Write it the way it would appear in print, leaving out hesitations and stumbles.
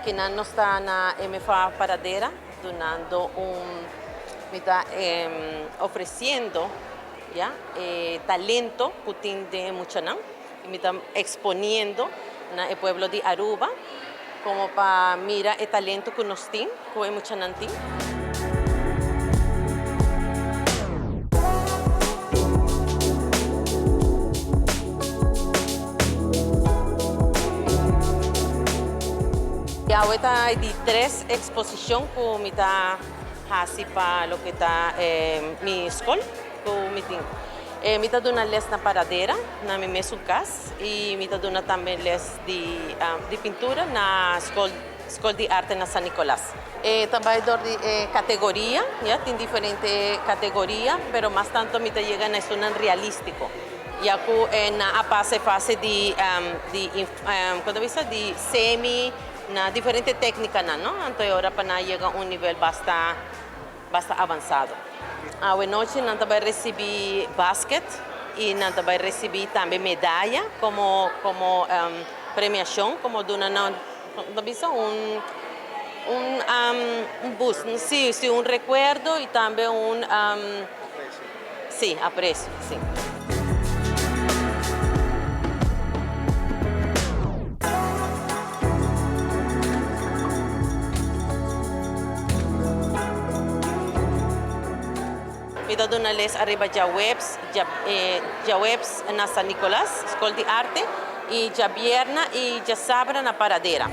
Akinan nos ta na MFA Paradera dunando un mi ta ofreciendo ya e talento cu tin den e muchanan y mi ta exponiendo na e pueblo di Aruba como pa mira e talento cu nos tin, cu e muchanan tin. Y awe ta e di tres exposicion cu mi ta haci pa loke ta mi scol cu mi tin. Mi ta duna les na Paradera, na mi mesun cas, y mi ta duna tambe les di pintura na scol scol di arte na San Nicolas. E ta bay dor di e categoria, ya, tin diferente categoria, pero mas tanto mi ta yega na esunnan realistico. Ya cu e nan a pasa e fase di di con ta bisa di semi na diferente tecnicanan no anto e ora pa nan yega un nivel basta basta avansado. Awe nochi nan ta bay ricibi basket y nan ta bay ricibi tambe medaya como como premiacion como duna nan con ta bisa un un un boost si si un recuerdo y tambe un. Sí, aprecio, sí. Mi ta duna les ariba djaweps, djaweps na San Nicolas, Skol di Arte, i djabierna i djasabra na Paradera.